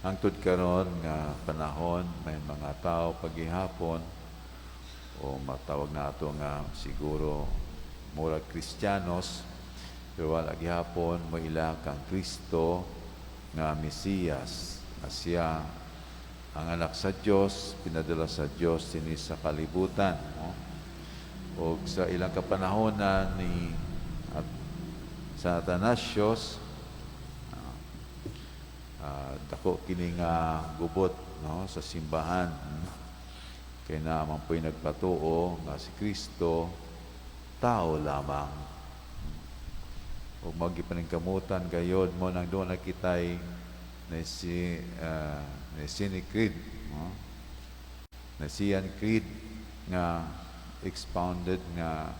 Hangtod karon nga panahon, may mga tao pagihapon o matawag nato nga siguro murag Kristiyanos, pero wala gihapon moila kang Kristo nga Mesiyas, nga siya ang anak sa Dios, pinadala sa Dios dinhi sa kalibutan, no? Og sa ilang kapanahonan ni at sa Athanasius, dako kini nga gubot, no, sa simbahan. Kay naa man po'y nagpatuo nga si Kristo tao lamang. Ug mao gipaningkamutan gayod mo nang doon na kitay na si Nicene Creed, no? Nicene Creed nga expounded nga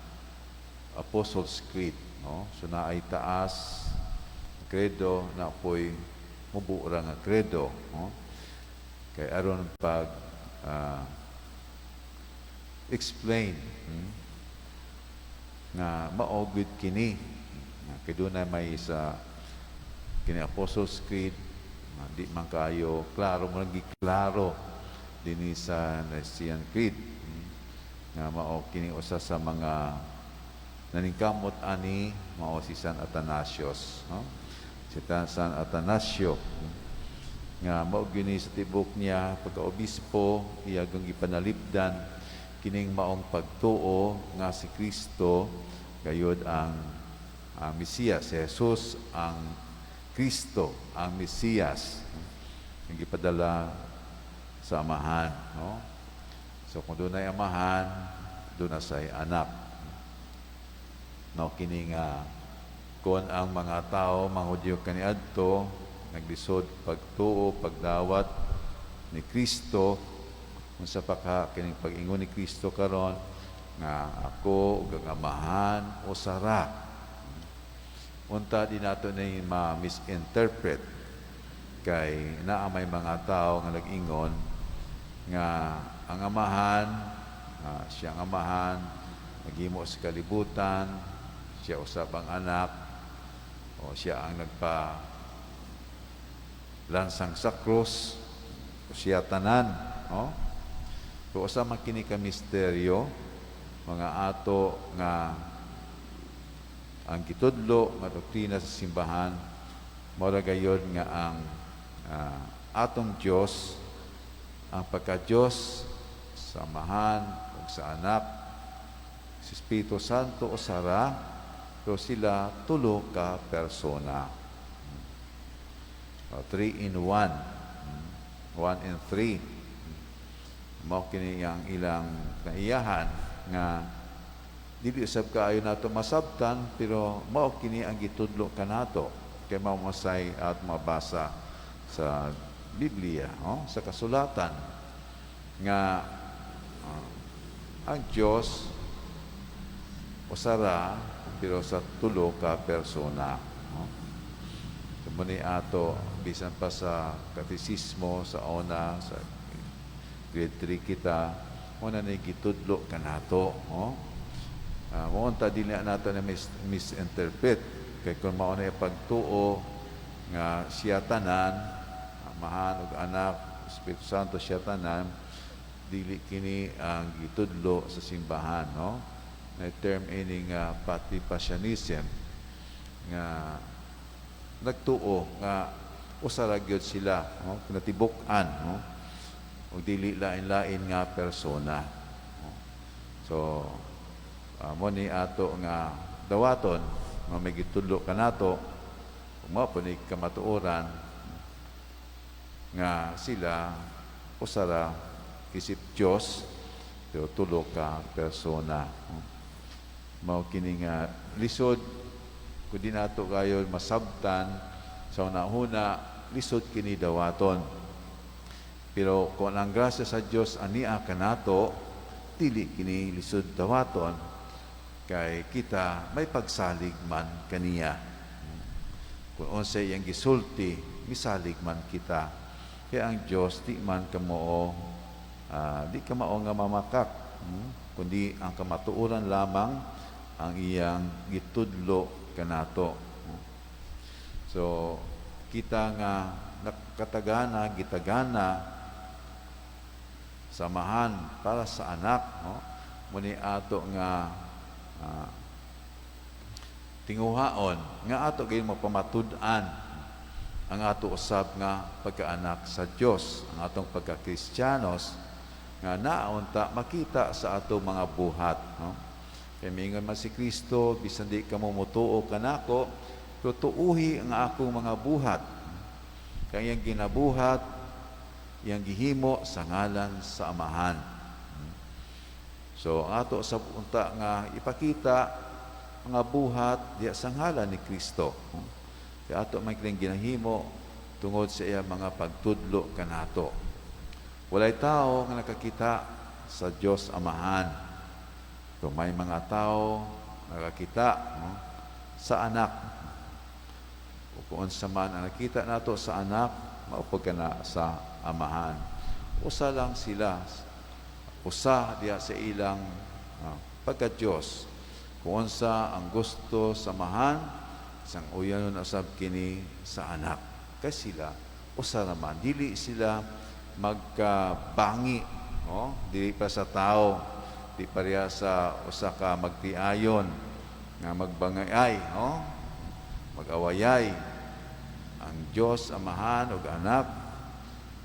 Apostles' Creed, no? So naay taas credo, na po'y mubo ra nga credo, no? Kay aron pag explain nga mao gyud kini. Nga kay doon may sa kini Apostles' Creed nga di man kayo klaro mo, giklaro dinhi sa Nicene Creed, nga mao kini usa sa mga naningkamot ani, mao si San Athanasius, no? Si San Atanasio nga mao gini sa tibok niya pagka-obispo, iya gipanalipdan kining maong pagtuo nga si Kristo gayud ang Mesiyas, si Jesus ang Kristo, ang Mesiyas ang gipadala sa Amahan, no? So kung dunay Amahan, duna say anak, no? Kini nga kon ang mga tao, mga Hudyo kaniadto, naglisod pagtuo, pagdawat ni Kristo, unsa pa ka kining pag-ingon ni Kristo karon nga ako ug ang Amahan usa ra. Unta di nato ni ma-misinterpret kay naa may mga tao nga nag-ingon nga ang Amahan, siya ang Amahan naghimo sa kalibutan, siya usab ang anak o siya ang nagpa lansang sa krus, o siya tanan, no? So usa man kini ka misteryo, mga ato, nga ang gitudlo nga doktrina sa simbahan mao ra gayod nga ang atong Dios, ang pagka-Dios sa Amahan ug sa Anak, sa Espiritu Santo, usa ra, pero sila tulo ka persona. O, three in one. One in three. Mao kini ang ilang naiyahan nga dili usab kaayo nato masabtan, pero mao kini ang gitudlo kanato kay mao masay at mabasa sa Biblia, oh, sa kasulatan nga ang Dios usa ra pero sa tulo ka persona, no? So, mao ni ato bisan pa sa katekismo sa una, sa grade 3 kita, mao na ni gitudlo kanato, no? Mao unta dili nato na misinterpret kay kung mao na pagtuo nga siya tanan, Amahan ug Anak, Espiritu Santo, siya tanan, dili kini ang gitudlo sa simbahan, no? Na term ini nga patripassianism nga nagtuo nga usa ra gyud sila, no, kinatibuk-an, no, ug dili lain-lain nga persona, no? So mo ni ato nga dawaton nga may gitudlo kanato ug mao po ni kamatuoran nga sila usa ra isip Dios pero tulo ka persona, no? Mao kini nga lisod kung di nato kayo masabtan sa una-una, lisod kini dawaton. Pero kung ang grasya sa Dios ania kanato, dili kini lisod dawaton kay kita may pagsalig man kaniya. Kung unsay iyang gisulti, misalig man kita. Kaya ang Dios di man kamao, di kamao nga mamakak, kundi ang kamatuoran lamang ang iyang gitudlo kanato. So Kita nga nakatagana, gitagana sa Amahan para sa anak, no? Muni ato nga tinguhaon nga ato gayud mapamatud-an ang ato usab nga pagkaanak sa Dios, ang atong pagkakristiyanos nga naunta makita sa ato mga buhat, no? Kay miingon man si Kristo, bisan di kamo motuo kanako, pero tuuhi ang akong mga buhat. Kay iyang ginabuhat, iyang gihimo sa ngalan sa Amahan. So ang ato sa unta nga ipakita mga buhat diya sa ngalan ni Kristo. Kaya ato may kining ginahimo tungod sa iya mga pagtudlo kanato. Walay tao nga nakakita sa Dios Amahan. Kung may mga tao nakakita, no, sa anak. O kung unsa man ang nakita nato sa anak, mao ka na sa Amahan. Usa lang sila. Usa diha sa ilang pagka-Diyos. Kung unsa ang gusto sa Amahan, sang uyanon usab kini sa anak. Kay sila usa naman, dili sila magkabangi, no? Dili pa sa tao, di pareha sa usa ka magtiayon nga magbangay, no? Mag-awayay. Ang Dios Amahan ug anak,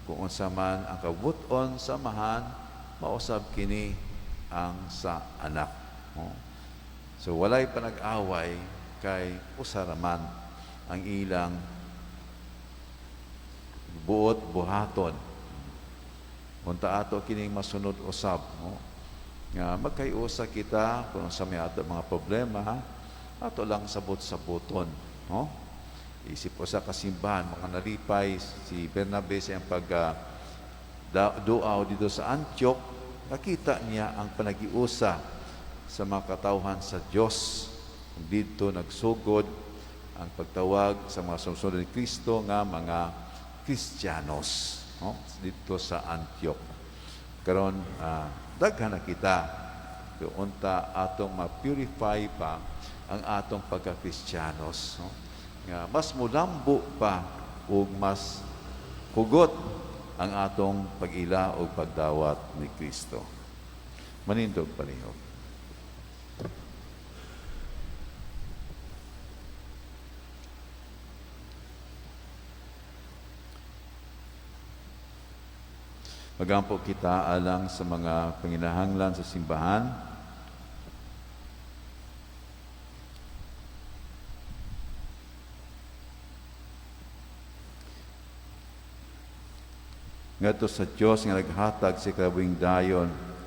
kung unsa man ang kabut-on sa Amahan, mausab kini ang sa anak, no? So walay panag-away kay usa raman ang ilang buot buhaton. Unta ato kining masunod usab, no? Nga magkayusa kita kung sa may ato mga problema, ato lang sabot-saboton, no? Isip usa ka simbahan, mga nalipay si Bernabe sa iyang pag duaw dito sa Antioch, nakita niya ang panagiusa sa mga katawhan sa Dios. Dito nagsugod ang pagtawag sa mga sumusunod ni Kristo nga mga Kristiyanos, no? Dito sa Antioch. Karon daghan na kita, pero unta atong ma-purify pa ang atong pagka-Kristiyanos, no? Nga mas mulambo pa ug mas hugot ang atong pag-ila o pagdawat ni Kristo. Manindog palihog. Magampo kita alang sa mga panginahanglan sa simbahan. Ngadto sa Dios nga naghatag sa kinabuhing dayon